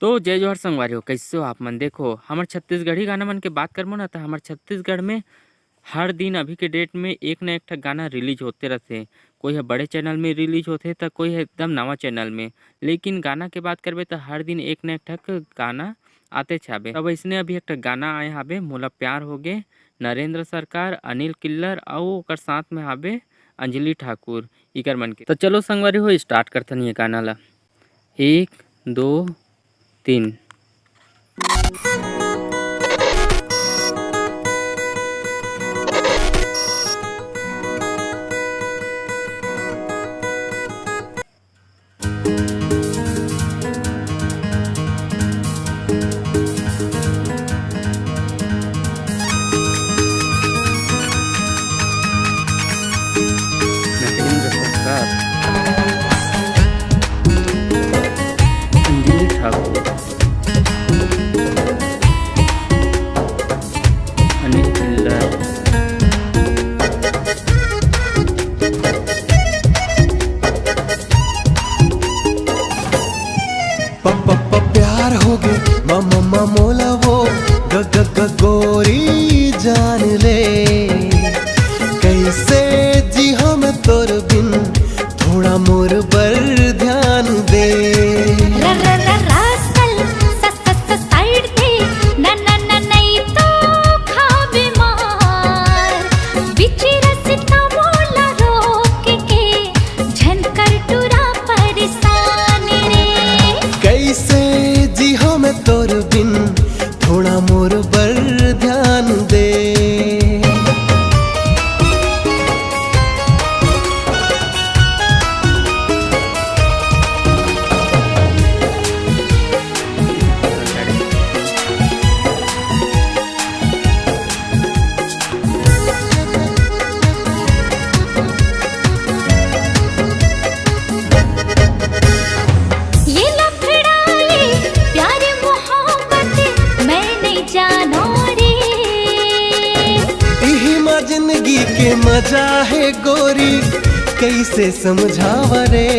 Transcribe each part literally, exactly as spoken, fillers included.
तो जय जोहार संगवारी हो, कइसे हो आप मन? देखो, हमर छत्तीसगढ़ी गाना मन के बात करबो ना, त हमर छत्तीसगढ़ में हर दिन अभी के डेट में एक न एक ठक गाना रिलीज होते रथे। कोई ह बड़े चैनल में रिलीज होथे, त कोई ह एकदम नवा चैनल में। लेकिन गाना के बात करबे, त हर दिन एक न एक ठक गाना आते छाबे। तब अइसने अभी एक ठक गाना आए हाबे, मोला प्यार होगे, नरेंद्र सरकार, अनिल किल्लर अउ ओकर साथ में हाबे अंजलि ठाकुर, इकर मन के। त चलो संगवारी हो, स्टार्ट करथन ये गाना ला। एक, दो, तीन। नटेंद्र सरकार, अंजलि ठाकुर, अनिल किल्लर। प-, प-, प-, प्यार होगे म-, म-, म-, मोला वो ग-, ग-, ग-, गोरी जान ले। कइसे जी हम तोर बिन, थोड़ा मोर बर ध्यान दे। र-, र-, र-, रास्कल स-, स-, स-, साइड दे, न-, न-, न-, नइ तो खाबे मार। बिच रस्ता मोला रोक के झन कर टुरा परेशान रे। कइसे जी हम तोर बिन, थोड़ा मोर बर ध्यान दे। ये लफड़ा, ये प्यार मोहब्बत मैं नहीं जानो रे। इही मा जिंदगी के मजा हे गोरी, कइसे समझावा रे।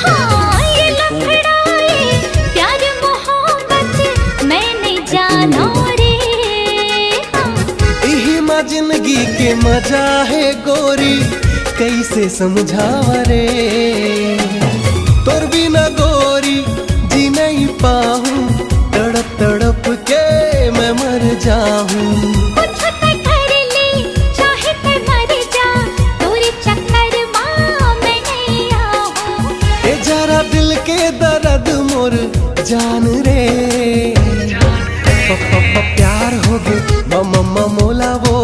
हाँ, ये लफड़ा, ये प्यार मोहब्बत मैं नहीं जानो रे। हाँ। इही मा जिंदगी के मजा हे गोरी, कइसे समझावा रे। तोर बिना गोरी जी नहीं पाहूँ, तड़प तड़प के मैं मर जाहूँ। कुछ तै कर ले, चाहे तै मर जा, तोरे चक्कर मा मैं नहीं आहूँ। ए जरा दिल के दर्द मोर जान रे। प-, प-, प-, प्यार होगे म-, म-, म-, मोला वो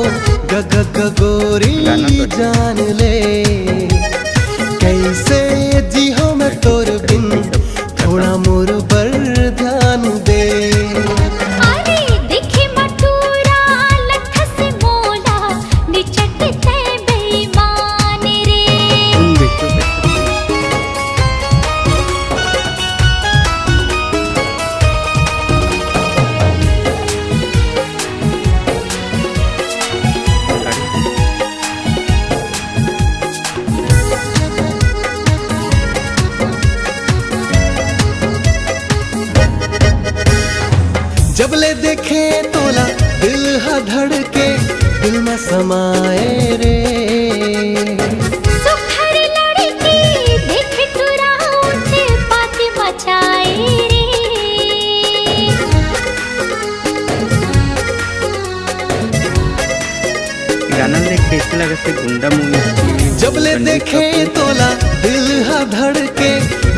ग-, ग-, ग-, गोरी गाना तो जान ले। कइसे जी हम तोर बिन, थोड़ा मोर बर ध्यान दे। अरे देखे मटूरा लठस मोला, निचट तै बेईमान रे। जब ले देखे तोला, दिल हा धड़के, दिल मा समाए रे। सुघर लड़की देख टुरा उठ पाती मचाए रे। गाना देख के ऐसे लगा से गुंडा मूवी। जब ले देखे तोला, दिल हा धड़के,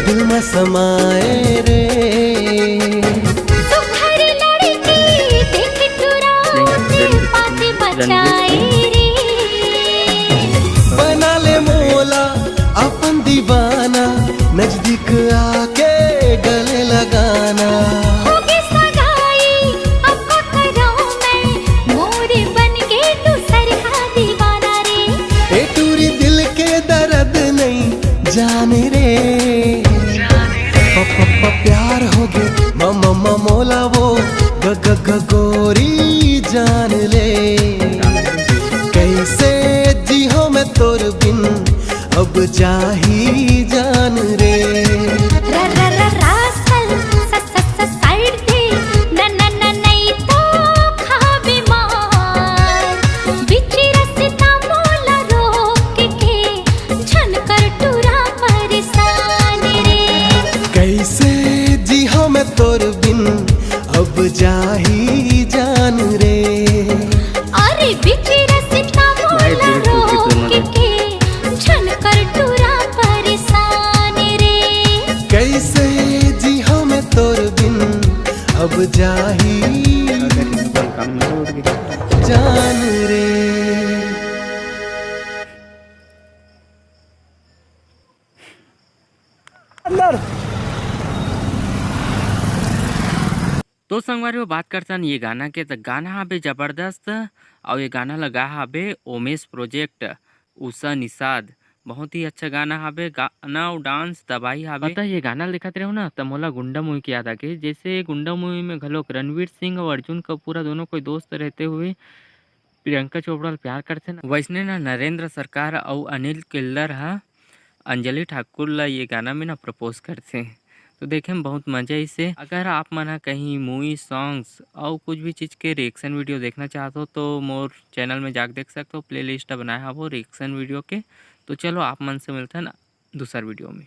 दिल मा समाए रे। सुघर लड़की देख टुरा उठ पाती मचाए रे। बना ले मोला अपन दीवाना, नजदीक आके गले लगाना। होगे सगाई, अब का करूं मैं, मोरे बन के दूसर का दीवाना रे। ए टूरी दिल के दर्द नहीं जाने रे। प-, प-, प-, प्यार होगे म-, म-, म-, मोला वो ग-, ग-, ग-, गोरी जान ले। कइसे जी हम जाही जान रे। र र र रासल स स स साइड दे न न न नहीं तो खाबे मार। बिच रस्ता मोला रोक के झन कर टूरा परेशान रे। कैसे जी हम तोर बिन अब जाही जान रे। अरे बिच रस्ता मोला रोक के झन कर टूरा परेशान रे। कैसे जी हम तोर बिन अब जाही जान रे। अंदर तो संगवारी हो, बात करथन ये गाना के, त गाना हबे जबरदस्त। और ये गाना ला गा हबे ओमेश प्रोजेक्ट, उषा निषाद। बहुत ही अच्छा गाना हबे, गाना और डांस तबाही हबे। पता ये गाना देखत रहो ना, त मोला गुंडा मूवी की याद आ गई। जैसे गुंडा मूवी में घलोक रणवीर सिंह और अर्जुन कपूर दोनों कोई दोस्त रहते हुए प्रियंका चोपड़ा ल प्यार करथे ना, वैसने ना नरेंद्र सरकार अउ अनिल किल्लर ह अंजलि ठाकुर ल ये गाना में ना प्रपोज करथे। तो देखे में बहुत मजा आइसे। अगर आप मन ह कहीं मूवी सॉन्ग्स अउ कुछ भी चीज़ के रिएक्शन वीडियो देखना चाहत हो तो मोर चैनल में जाके देख सकते हो, प्लेलिस्ट बनाए हबो रिएक्शन वीडियो के। तो चलो आप मन से मिलथन दूसर वीडियो में।